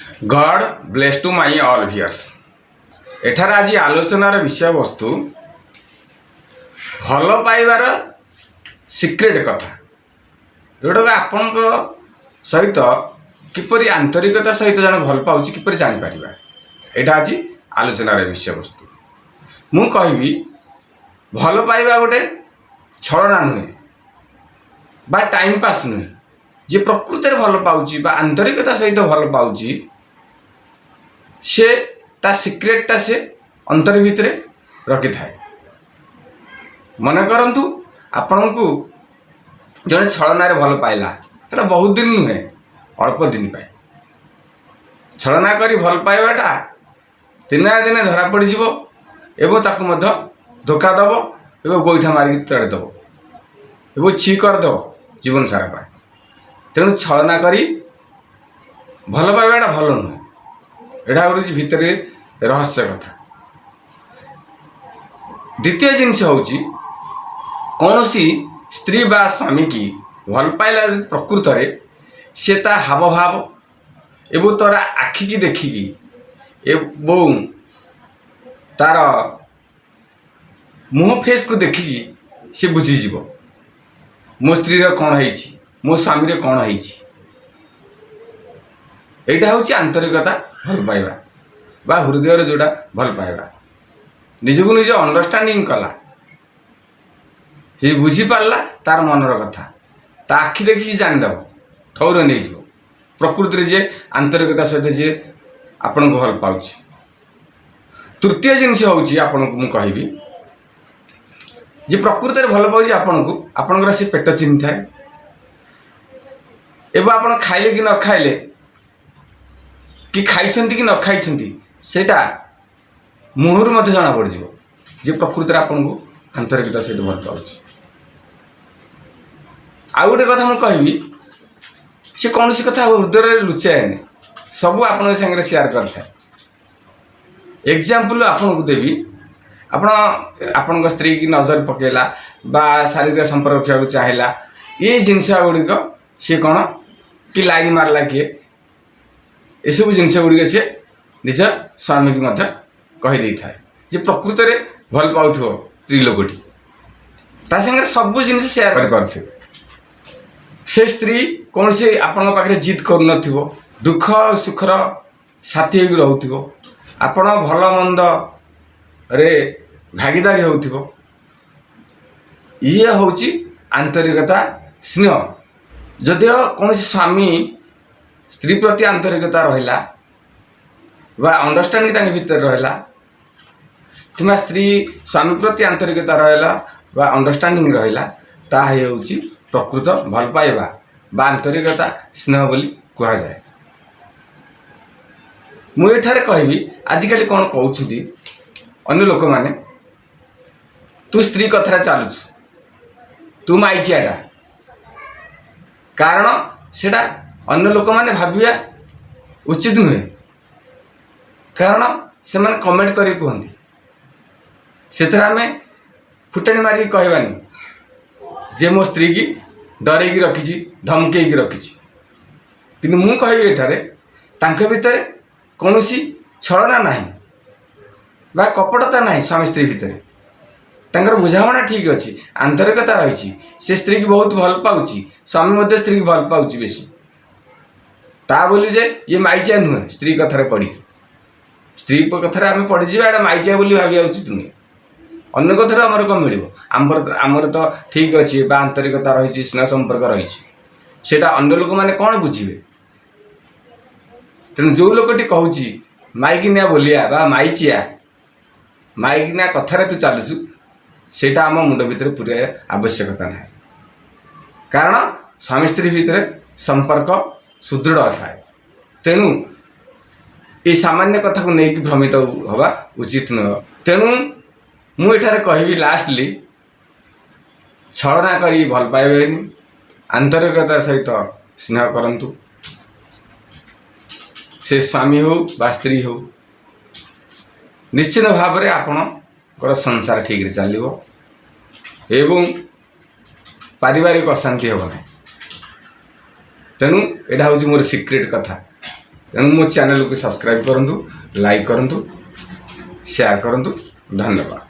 God bless to my all viewers. ଏଠାରେ ଆଜି ଆଲୋଚନାର ବିଷୟବସ୍ତୁ ଭଲ ପାଇବାର ସିକ୍ରେଟ୍ କଥା, ଯେଉଁଟାକୁ ଆପଣଙ୍କ ସହିତ କିପରି ଆନ୍ତରିକତା ସହିତ ଜଣେ ଭଲ ପାଉଛି କିପରି ଜାଣିପାରିବା। ଏଇଟା ଆଜି ଆଲୋଚନାର ବିଷୟବସ୍ତୁ। ମୁଁ କହିବି, ଭଲ ପାଇବା ଗୋଟେ ଛଳନା ନୁହେଁ ବା ଟାଇମ୍ ପାସ୍ ନୁହେଁ। ଯିଏ ପ୍ରକୃତରେ ଭଲ ପାଉଛି ବା ଆନ୍ତରିକତା ସହିତ ଭଲ ପାଉଛି, ସେ ତା ସିକ୍ରେଟଟା ସେ ଅନ୍ତର ଭିତରେ ରଖିଥାଏ। ମନେ କରନ୍ତୁ, ଆପଣଙ୍କୁ ଜଣେ ଛଳନାରେ ଭଲ ପାଇଲା। ସେଟା ବହୁତ ଦିନ ନୁହେଁ, ଅଳ୍ପ ଦିନ ପାଇଁ। ଛଳନା କରି ଭଲ ପାଇବାଟା ଦିନେ ନା ଦିନେ ଧରା ପଡ଼ିଯିବ ଏବଂ ତାକୁ ମଧ୍ୟ ଧୋକା ଦେବ ଏବଂ ଗୋଇଠା ମାରିକି ତଡ଼ି ଦେବ ଏବଂ ଛି କରିଦେବ ଜୀବନ ସାରା ପାଇଁ। ତେଣୁ ଛଳନା କରି ଭଲ ପାଇବାଟା ଭଲ ନୁହେଁ। ଏଇଟା ହେଉଛି ଭିତରେ ରହସ୍ୟ କଥା। ଦ୍ୱିତୀୟ ଜିନିଷ ହେଉଛି, କୌଣସି ସ୍ତ୍ରୀ ବା ସ୍ୱାମୀକି ଭଲ ପାଇଲା ଯଦି ପ୍ରକୃତରେ, ସେ ତା ହାବଭାବ ଏବଂ ତାର ଆଖିକି ଦେଖିକି ଏବଂ ତାର ମୁହଁ ଫେସ୍କୁ ଦେଖିକି ସେ ବୁଝିଯିବ, ମୋ ସ୍ତ୍ରୀର କ'ଣ ହେଇଛି, ମୋ ସ୍ୱାମୀର କ'ଣ ହେଇଛି। ଏଇଟା ହେଉଛି ଆନ୍ତରିକତା ଭଲ ପାଇବା ବା ହୃଦୟରେ ଯେଉଁଟା ଭଲ ପାଇବା। ନିଜକୁ ନିଜ ଅଣ୍ଡରଷ୍ଟାଣ୍ଡିଂ କଲା, ସେ ବୁଝିପାରିଲା ତାର ମନର କଥା, ତା ଆଖି ଦେଖିକି ଜାଣିଦେବ, ଠଉର ନେଇଯିବ ପ୍ରକୃତିରେ ଯିଏ ଆନ୍ତରିକତା ସହିତ ଯିଏ ଆପଣଙ୍କୁ ଭଲ ପାଉଛି। ତୃତୀୟ ଜିନିଷ ହେଉଛି, ଆପଣଙ୍କୁ ମୁଁ କହିବି ଯେ ପ୍ରକୃତରେ ଭଲ ପାଉଛି ଆପଣଙ୍କୁ, ଆପଣଙ୍କର ସେ ପେଟ ଚିହ୍ନିଥାଏ ଏବଂ ଆପଣ ଖାଇଲେ କି ନ ଖାଇଲେ କି ଖାଇଛନ୍ତି କି ନ ଖାଇଛନ୍ତି, ସେଇଟା ମୁହଁରୁ ମଧ୍ୟ ଜଣାପଡ଼ିଯିବ ଯେ ପ୍ରକୃତରେ ଆପଣଙ୍କୁ ଆନ୍ତରିକତା ସହିତ ଭଲ ପାଉଛି। ଆଉ ଗୋଟେ କଥା ମୁଁ କହିବି, ସେ କୌଣସି କଥା ହୃଦୟରେ ଲୁଚାଏନି, ସବୁ ଆପଣଙ୍କ ସାଙ୍ଗରେ ସେୟାର କରିଥାଏ। ଏକ୍ଜାମ୍ପଲ୍ ଆପଣଙ୍କୁ ଦେବି। ଆପଣ ଆପଣଙ୍କ ସ୍ତ୍ରୀକି ନଜର ପକେଇଲା ବା ଶାରୀରିକ ସମ୍ପର୍କ ରଖିବାକୁ ଚାହିଁଲା, ଏଇ ଜିନିଷ ଗୁଡ଼ିକ ସିଏ କ'ଣ କି ଲାଇନ୍ ମାରିଲା କିଏ, ଏସବୁ ଜିନିଷ ଗୁଡ଼ିକ ସିଏ ନିଜ ସ୍ୱାମୀକି ମଧ୍ୟ କହିଦେଇଥାଏ। ଯେ ପ୍ରକୃତରେ ଭଲ ପାଉଥିବ ସ୍ତ୍ରୀ ଲୋକଟି, ତା ସାଙ୍ଗରେ ସବୁ ଜିନିଷ ସେୟାର କରିପାରୁଥିବ। ସେ ସ୍ତ୍ରୀ କୌଣସି ଆପଣଙ୍କ ପାଖରେ ଜିଦ୍ କରୁନଥିବ, ଦୁଃଖ ଆଉ ସୁଖର ସାଥୀ ହେଇକି ରହୁଥିବ, ଆପଣ ଭଲ ମନ୍ଦରେ ଭାଗିଦାରୀ ହେଉଥିବ। ଇଏ ହେଉଛି ଆନ୍ତରିକତା ସ୍ନେହ। ଯଦିଓ କୌଣସି ସ୍ୱାମୀ ସ୍ତ୍ରୀ ପ୍ରତି ଆନ୍ତରିକତା ରହିଲା ବା ଅଣ୍ଡରଷ୍ଟାଣ୍ଡିଂ ତାଙ୍କ ଭିତରେ ରହିଲା, କିମ୍ବା ସ୍ତ୍ରୀ ସ୍ୱାମୀ ପ୍ରତି ଆନ୍ତରିକତା ରହିଲା ବା ଅଣ୍ଡରଷ୍ଟାଣ୍ଡିଂ ରହିଲା, ତାହା ହେଉଛି ପ୍ରକୃତ ଭଲ ପାଇବା ବା ଆନ୍ତରିକତା ସ୍ନେହ ବୋଲି କୁହାଯାଏ। ମୁଁ ଏଠାରେ କହିବି, ଆଜିକାଲି କ'ଣ କହୁଛନ୍ତି ଅନ୍ୟ ଲୋକମାନେ, ତୁ ସ୍ତ୍ରୀ କଥାରେ ଚାଲୁଛୁ, ତୁ ମାଇଚିଆଟା। କାରଣ ସେଇଟା ଅନ୍ୟ ଲୋକମାନେ ଭାବିବା ଉଚିତ ନୁହେଁ, କାରଣ ସେମାନେ କମେଣ୍ଟ କରିକି କୁହନ୍ତି। ସେଥିରେ ଆମେ ଫୁଟାଣି ମାରିକି କହିବାନି ଯେ ମୋ ସ୍ତ୍ରୀକି ଡରେଇକି ରଖିଛି, ଧମକେଇକି ରଖିଛି। କିନ୍ତୁ ମୁଁ କହିବି, ଏଠାରେ ତାଙ୍କ ଭିତରେ କୌଣସି ଛଳନା ନାହିଁ ବା କପଟତା ନାହିଁ। ସ୍ୱାମୀ ସ୍ତ୍ରୀ ଭିତରେ ତାଙ୍କର ବୁଝାମଣା ଠିକ୍ ଅଛି, ଆନ୍ତରିକତା ରହିଛି। ସେ ସ୍ତ୍ରୀକି ବହୁତ ଭଲ ପାଉଛି, ସ୍ୱାମୀ ମଧ୍ୟ ସ୍ତ୍ରୀକି ଭଲ ପାଉଛି ବେଶୀ। ତା ବୋଲି ଯେ ଇଏ ମାଇଚିଆ ନୁହେଁ। ସ୍ତ୍ରୀ କଥାରେ ପଡ଼ି, ସ୍ତ୍ରୀ କଥାରେ ଆମେ ପଡ଼ିଯିବା, ଏଇଟା ମାଇଚିଆ ବୋଲି ଭାବିବା ଉଚିତ ନୁହେଁ। ଅନ୍ୟ କଥାରୁ ଆମର କ'ଣ ମିଳିବ? ଆମର ତ ଠିକ୍ ଅଛି ବା ଆନ୍ତରିକତା ରହିଛି, ସ୍ନେହ ସମ୍ପର୍କ ରହିଛି, ସେଇଟା ଅନ୍ୟ ଲୋକମାନେ କ'ଣ ବୁଝିବେ? ତେଣୁ ଯେଉଁ ଲୋକଟି କହୁଛି ମାଇକିନିଆ ବୋଲିଆ ବା ମାଇଚିଆ, ମାଇକିନା କଥାରେ ତୁ ଚାଲୁଛୁ, ସେଇଟା ଆମ ମୁଣ୍ଡ ଭିତରେ ପୁରେଇବା ଆବଶ୍ୟକତା ନାହିଁ। କାରଣ ସ୍ୱାମୀ ସ୍ତ୍ରୀ ଭିତରେ ସମ୍ପର୍କ ସୁଦୃଢ଼ ଥାଏ। ତେଣୁ ଏଇ ସାମାନ୍ୟ କଥାକୁ ନେଇକି ଭ୍ରମିତ ହେବା ଉଚିତ ନୁହେଁ। ତେଣୁ ମୁଁ ଏଠାରେ କହିବି ଲାଷ୍ଟଲି, ଛଳନା କରି ଭଲ ପାଇବେନି, ଆନ୍ତରିକତା ସହିତ ସ୍ନେହ କରନ୍ତୁ। ସେ ସ୍ୱାମୀ ହେଉ ବା ସ୍ତ୍ରୀ ହେଉ, ନିଶ୍ଚିତ ଭାବରେ ଆପଣଙ୍କର ସଂସାର ଠିକରେ ଚାଲିବ ଏବଂ ପାରିବାରିକ ଅଶାନ୍ତି ହେବ ନାହିଁ। ତେଣୁ ଏଇଟା ହେଉଛି ମୋର ସିକ୍ରେଟ୍ କଥା। ତେଣୁ ମୋ ଚ୍ୟାନେଲକୁ ସବସ୍କ୍ରାଇବ୍ କରନ୍ତୁ, ଲାଇକ୍ କରନ୍ତୁ, ସେୟାର କରନ୍ତୁ। ଧନ୍ୟବାଦ।